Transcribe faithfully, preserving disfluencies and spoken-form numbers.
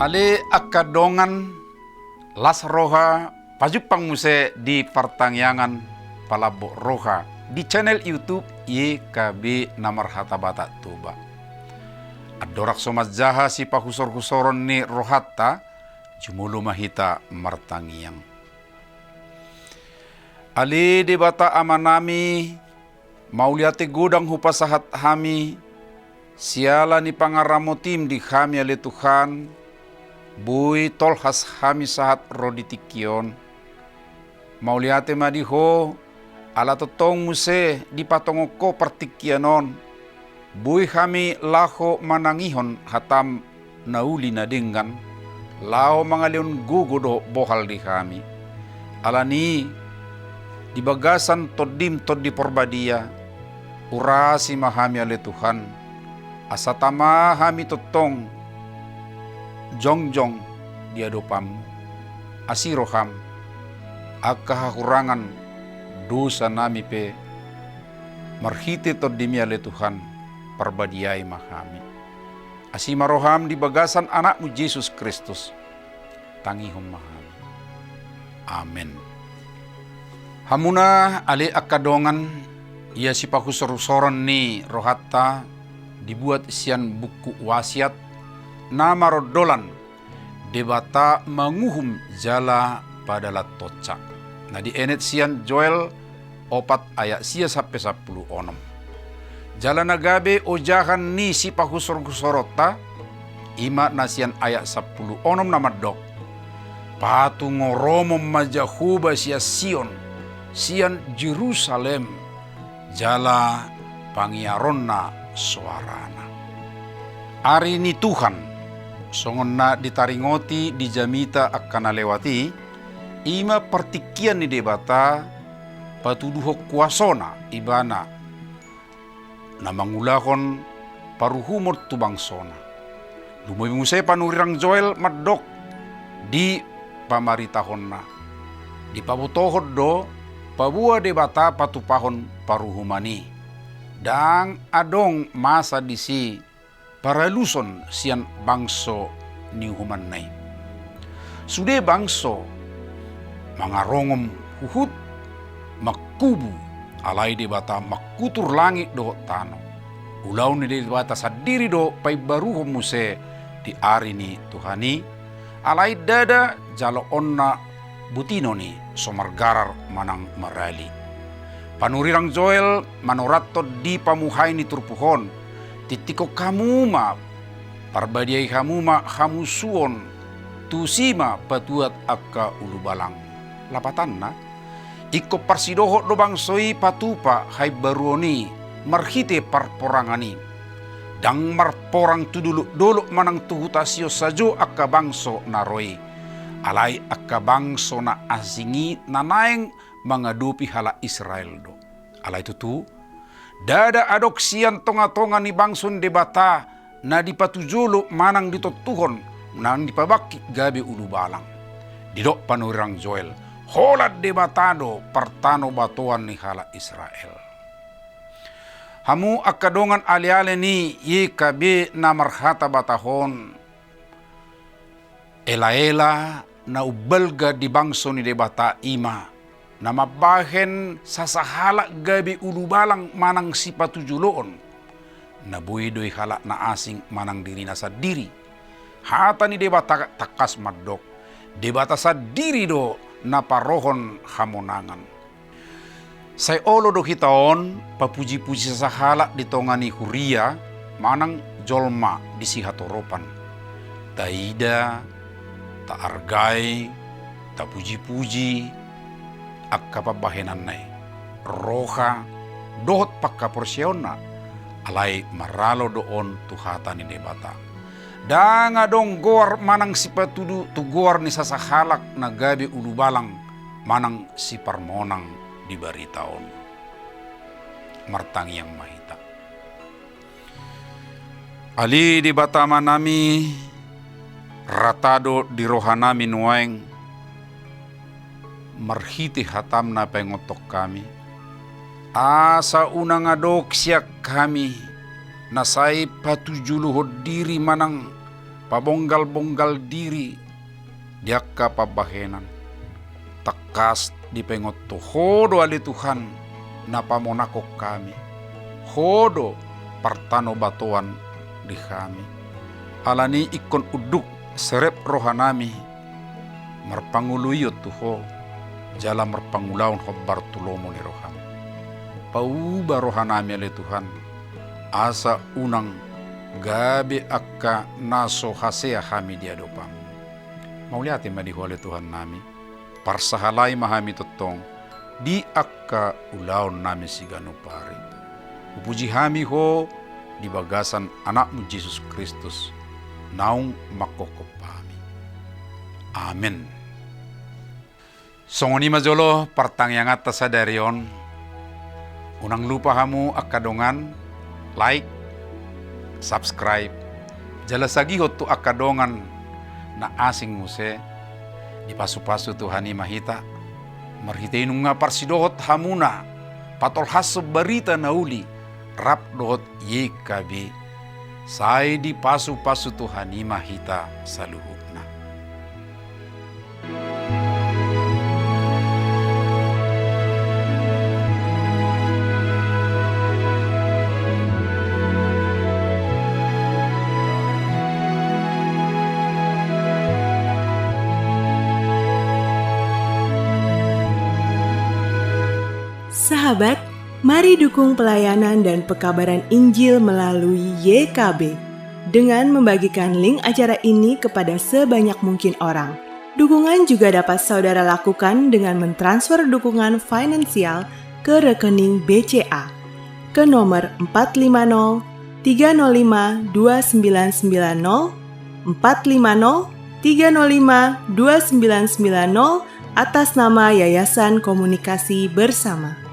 Ale angka dongan, las roha pajumpang muse di partangiangan Palambok Roha di channel YouTube Y K B na marhata Batak Toba. Andorang so manjaha sipahusorhusoron ni rohanta, jumolo ma hita martangiang. Ale Debata Amanami, mauliate godang hupasahat hami, siala ni pangaramotim di hami ale Tuhan, boi tolhas hami sahat ro di tingki on. Mauliate ma di Ho, ala tongtong muse dipatongon Ho partingkian on, boi hami laho manangihon hatam na uli na denggan, laho mangalehon gogo dohot bohal di hami. Alani, di bagasan Tondim Tondi Porbadia, urasi ma hami ale Tuhan, asa tama hami tongtong jongjong di adopanMu. Asi roham, angka hahurangan dosa nami pe marhite Tondimi ale Tuhan, parbadiai ma hami. Asi ma roham di bagasan AnakMu Jesus Kristus, tangihon ma hami. Amen. Hamuna ale angka dongan, ia sipahusorhusoron ni rohanta dibuat sian buku Wasiat na marondolan Debata manguhum jala padalanhonsa, na dienet sian Joel opat ayat sia sampe sampulu onom. Jala na gabe ojahan ni sipahusorhusoronta, i ma na sian ayat sampulu onom na mandok: Patungoromon ma Jahowa sian Sion, sian Jerusalem, jala pangiaronna soarana. Ari ni Tuhan, songon na ditaringoti di jamita angka na lewat i, i ma partingkian ni Debata patuduhon kuasoNa Ibana na mangulahon paruhumon tu bangsoNa. Lumobi muse panurirang Joel mandok di pamaritahonna, dipabotohon do paboa Debata patupahon paruhuman i. Ndang adong masa disi paraluson sian bangso ni uhumanna i. Sude bangso mangarongom huhut mangkubu, alai Debata mangkutur langit dohot tano. Ulaon ni Debata sandiri do paimbaruhon muse di ari ni Tuhan i, alai ndada jaloonna botiNa i so margarar manang marali. Panurirang Joel manurathon di pamuhai ni turpuk on: Tingtinghon hamu ma, parbadiai hamu ma hamusuon, tusi ma patuat angka ulubalang. Lapatanna, ingkon parsidohot do bangso i patupa haimbaruon i marhite parporangan i. Ndang marporang tu dolokdolok manang tu huta Sion sajo angka bangso na ro i, alai angka bangso na asing i na naeng mangadopi halak Israel do. Alai tutu, ndada adong sian tongatonga ni bangso ni Debata na dipatujolo manang ditontuhon, manang dipabangkit gabe ulubalang. Didok panurirang Joel, holan Debata do partanobatoan ni halak Israel. Hamu angka dongan aleale ni Y K B na marhata Batak on, elaela na umbalga di bangso ni Debata i ma na mambahen sasahalak gabe ulubalang manang sipatujoloon, na boi do i halak na asing manang dirina sandiri. Hata ni Debata tangkas mandok, Debata sandiri do na parohon hamonangan. Sai olo do hita on papujipuji sasahalak di tonga ni huria manang jolma di sihatoropan. Taida, taargai, tapujipuji angka pambahenanna i, roha dohot panghaporseaonna, alai maralo do on tu hata ni Debata. Ndang adong goar manang sipatudu tu goar ni sasahalak na gabe ulubalang manang siparmonang di barita on. Martangiang ma hita. Ale Debata Amanami, rata do di rohanami nuaeng marhite hatam na paingothon hami, asa unang adong sian hami na sai patujolohon diri manang pabonggal-bonggal diri di angka pambahenan. Tangkas dipaingot tu Ho do ale Tuhan na pamonangkon hami, Ho do partanobatoan di hami. Alani i ingkon unduk serep rohanami marpangoloion tu Ho, jala marpangulahon hombar tu lomo ni roham. Pauba rohanami ale Tuhan, asa unang gabe angka na so hasea hami di adopam. Mauliate ma di Ho ale Tuhannami, parsahalai ma hami tongtong di angka ulaonnami siganup ari. Hupuji hami Ho di bagasan Anakmu Jesus Kristus, naung manghophop hami. Amen. Songon i ma jolo partangianganta sadari on. Unang lupa hamu angka dongan, like, subscribe, jala sagihon tu angka dongan na asing muse. Dipasupasu Tuhan i ma hita, marhite i nunga parsidohot hamuna patolhashon barita na uli rap dohot Y K B. Sai dipasupasu Tuhan i ma hita saluhutna. Sahabat, mari dukung pelayanan dan pekabaran Injil melalui Y K B dengan membagikan link acara ini kepada sebanyak mungkin orang. Dukungan juga dapat saudara lakukan dengan mentransfer dukungan finansial ke rekening B C A ke nomor empat lima nol tiga nol lima dua sembilan sembilan nol, empat lima nol tiga nol lima dua sembilan sembilan nol, atas nama Yayasan Komunikasi Bersama.